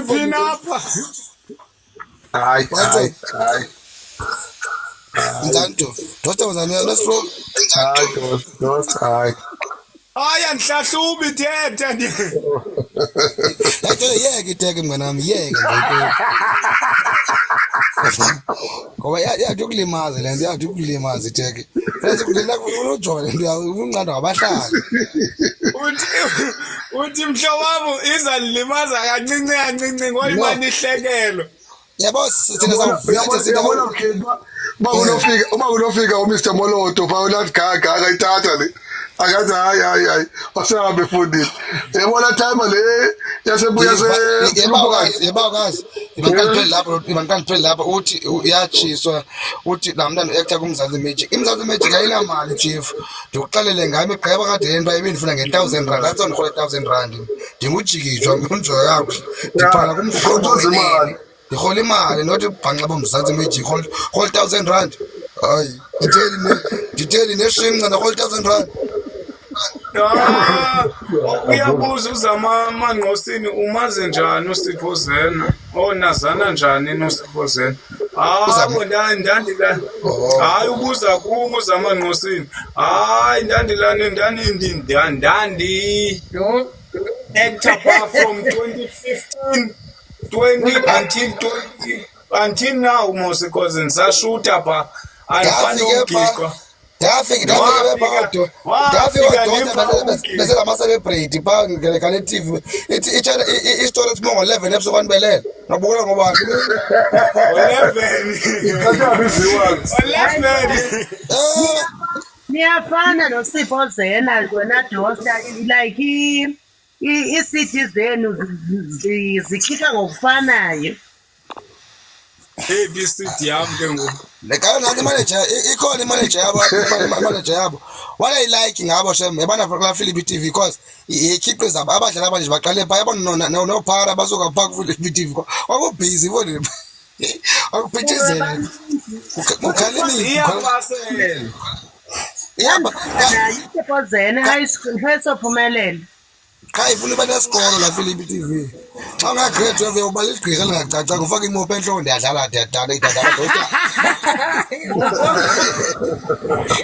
Uthini apha? Hayi, hayi, hayi. Njani Dof? Dosta uzani nestroke? Hayi, Dost, Dost, hayi. Hayi andihlahlubi thetha ndi. Yathi yeke iteke mnganami, yeke nje iteke. Ngoba yathi ukulimaza le nto, yathi ukulimaza iteke. Futhi kulela ujola le nto yakho, unqandwa ngabahlali. Uthi mhlobo wam izandilimaza kancinci kancinci ngoyimane ihlekelo. Yabo sithina sawuvela sithina Uyabona mkhulu uba kunofika uba kunofika uMr Moloto phaa unathi gaga akayithatha le akathi hayi hayi hayi wasehambe efundile uyabona time le yasebuya yebawukazi ibanqalipheli lapho ibanqalipheli lapho uthi uyatshiswa uthi laa mntana u-actor kuMzantsi Magic. IMzantsi Magic ayinamali chief, ndikuxelele ngam igqeba kade yento ibindifuna nge-thousand rand, athi ndirhola i-thousand rand ndingujikijwa unjoya kakuhle ndiphala kumhlobo imali. Ndirhola imali not ubhanxa boMzantsi Magic, rhola i-thousand rand. Hayi nditheli nditheli neshinca ndirhola i-thousand rand. Ah, uyabuza uzama Mangqosini umazi njani uSipho Zena? Oh nazana njani noSipho Zena? Hayi ndandila. Oh. Hayi ubuza kum uzama Ngqosini. Hayi ndandilani ndandi ndandi actor pha from 2015 20 until 20 until now mos because ndisashuta pha andifani Ndafike pha ugiqwa. ndafika ndafika bebodwa ndafika odwa besengama-celebrate phaa ngale TV ithi isitori esiphuma ngo-11 ebusuku anibelele ngabukela ngobani. 11. Ithatha viewers. 11. Eh, Niyafana noSipho Zena wena Dosta, like ii-CD zenu zikhipha ngokufanayo. A B C D yam ke ngoku. Le kaloku nantsi imanager, ikhona imanager yabo, imanager yabo wayeyilike ngabo shem yabana kulaa Philippi TV because ikhiqiza abadlali abanje baqale phaa yabona nophara basuka phaa kuPhilippi TV, kwakubhizi fondini, kwakuphithizela, kukhala Iyapasela. Ihamba Nayo iSipho Zena High School phesophumelele. Qha ifuna uba nesikolo laa Philippi TV. Xa unga-grade 12 uba ligqirha elingacacanga ufake imophu entloko ndiyadlala ndiyadala idadala dota.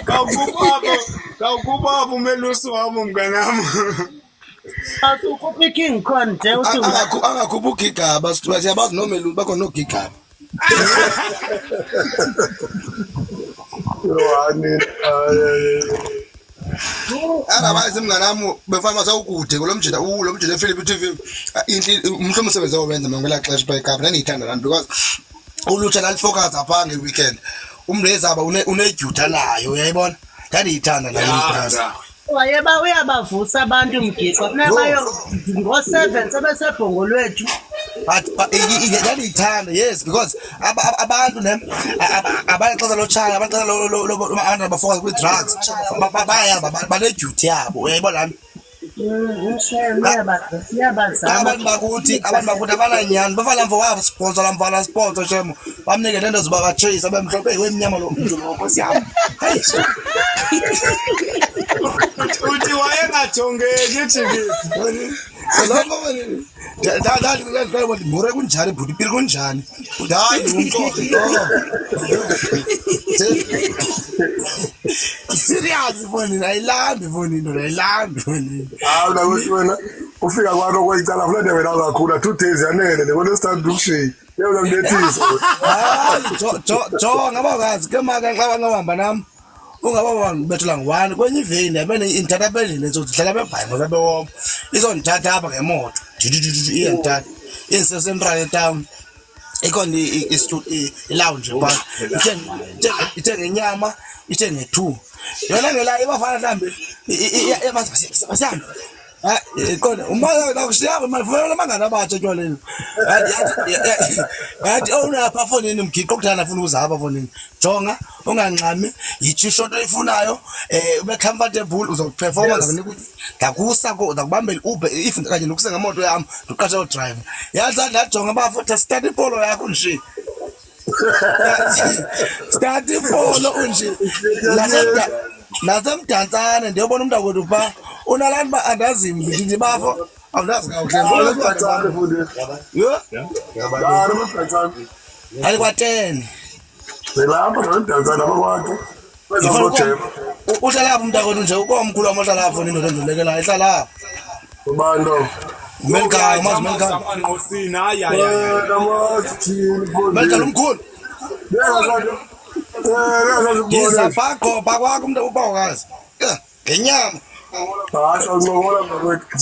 Khawukhupha khawukhupha apho umelusi wam mnganam. Asukhupha iKing Kong nje uthi Angakhupha ugigaba, siyabazi nomelusi bakho nogigaba. Yohani hayi. Otherwise mnganam befana basawukude kulo mjita lo mjita ePhilippi TV intle umhle umsebenzi awenza mna ngelaa xesha phaa eKapa ndandiyithanda laa nto because ulutsha lalifocus apha nge-weekend umntu ezaba unedyutha nayo uyayibona ndandiyithanda laa nto. Wayeba uyabavusa abantu mgiqwa funeka bayo ngo-7 sebesebhongolwethu. But ndandiyithanda, yes, because abantu ne abanexesha lotshaya, abanexesha abantu abafocus kwii-drugs bayahamba banedyuthi yabo uyayibona laa nto. Uyabazama. Abantu bakuthi abananyani bafana mfo wasponsor laa mfana sponsor shemo bamnike neento zoba katsheyisa bemhlophe eyi wemnyama lo mntu lo nkosi yam. Hayi. Uthi wayengajongeki jiki. Ndimure kunjani bhuti piri kunjani uthi hayi ndingumxoxi serious fonini ayilambi fonini ndoda ayilambi fonini. Hayi nakuthi wena ufika kwakho kweyicala funeke wena uzakhula 2 days yanele le ngolwesithathu ukushiye uyawuzambethisa. Hayi jo ngabakazi ke maka xa bangahamba nam ungaba bethela ngowani kwenye iveni yabene indithatha apha endlini entsotsi ndihlala apha eBhayi mos apha ewom izondithatha apha ngemoto dudududu iyandithatha indise central etown ikhona ilounge phaa ithenge inyama ithenge two yona ngela ibafana mhlawumbi masihambe qonda umakushiya imali fumana amangani abatsha etywaleni yathi owunapha fonini mgiqo kudala afuna ukuza apha fonini jonga ungangxami yitsho ishoto oyifunayo ube comfortable uzoperforma ndakusa ndakubambela Uber if kanye ndikuse ngemoto yam ndiqashe udriver yathi ndajonga bafo start iPolo yakho nje start iPolo unje nasemdantsane ndiyobona umntu akwethu phaa unalaa nto uba andazimbi ndithi bafo. Awundazi kakuhle. Hayi mfundisi. Yho, Hayi mdantsane. hayi kwa-10. Silapha nomdantsane abakwakhe. Kwezabojeba. Uhlala apho umntakwethu nje ukomkhulu wam ohlala apho indoda endolekelayo ihlala apho. Ubani lo? Umelikayo, umazi umelikayo. Amanqosini, hayi hayi hayi. Eh, namazi thini mfundisi. Umelikalo umkhulu. Ndiza Ndiza phaa qho phaa kwakho umntu ubawukazi. Ngenyama. Hayi, sawuncokola mntakwethu.